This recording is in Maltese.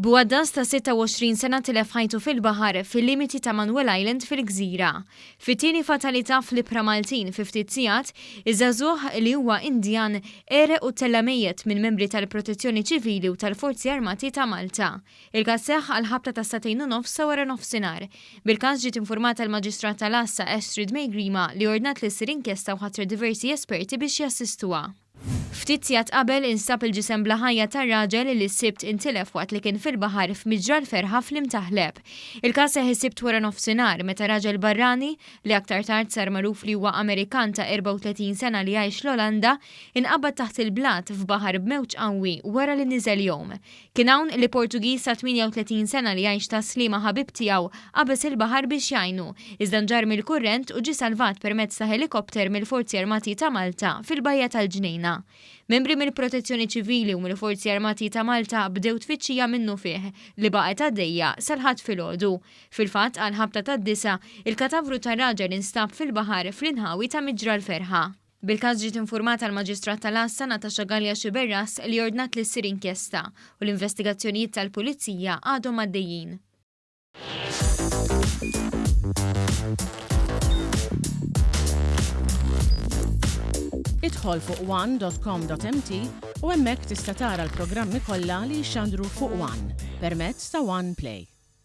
Bugħaddas ta' 26 sena tilef ħajtu fil-baħar fil-limiti ta' Manuel Island fil-Gżira. Fit-tieni fatalità fl-ibħra Maltin fi ftit sigħat, iż-żagħżugħ, li huwa Indjan, għereq u ttella' mejjet minn membri tal-Protezzjoni Ċivili u tal-Forzi Armati ta' Malta. Il-każ seħħ għall-ħabta tas-sagħtejn u nofs sa waranofsinhar. Bil-każ ġiet infurmata l-Maġistrat tal-Għassa Astrid May Grima li ordnat li ssir inkjesta u ħatret diversi esperti biex jassistuha. Ftit sigħat qabel instab il-ġisem bla ħajja tar-raġel li s-Sibt intilef waqt li kien fil-baħar f'Miġra l-Ferħa fl-Imtaħleb. Il-każ seħħ is-Sibt waranofsinhar meta raġel barrani, li aktar tard sar magħruf li huwa Amerikan ta' 34 sena li jgħix l-Olanda, inqabad taħt il-blat f'baħar b'mewġ qawwi wara li niżel jgħum. Kien hawn li Portugiż ta' 38 sena li jgħix Tas-Sliema ħabib tiegħu qabeż il-baħar biex jgħinu, iżda nġarr mill-kurrent u ġie salvat permezz ta' ħelikopter mill-Forzi Armati ta' Malta fil-Bajja tal-Ġnejna. Membri mill-Protezzjoni Ċivili u mill-Forzi Armati ta' Malta bdew tfittxija minnufih li baqgħet għaddejja sal-Ħadd filgħodu. Fil-fatt, għall-ħabta tad-disgħa, il-katavru tar-raġel instab fil-baħar fl-inħawi ta' Miġra l-Ferħa. Bil-każ ġiet infurmata l-Maġistrat tal-Għassa Natasha Galea Sciberras li ordnat li ssir inkjesta u l-investigazzjonijiet tal-Pulizija għadhom għaddejjin. Idħol fuq one.com.mt u hemmhekk tista' tara l-programmi kollha li jixxandru fuq One permezz ta' One Play.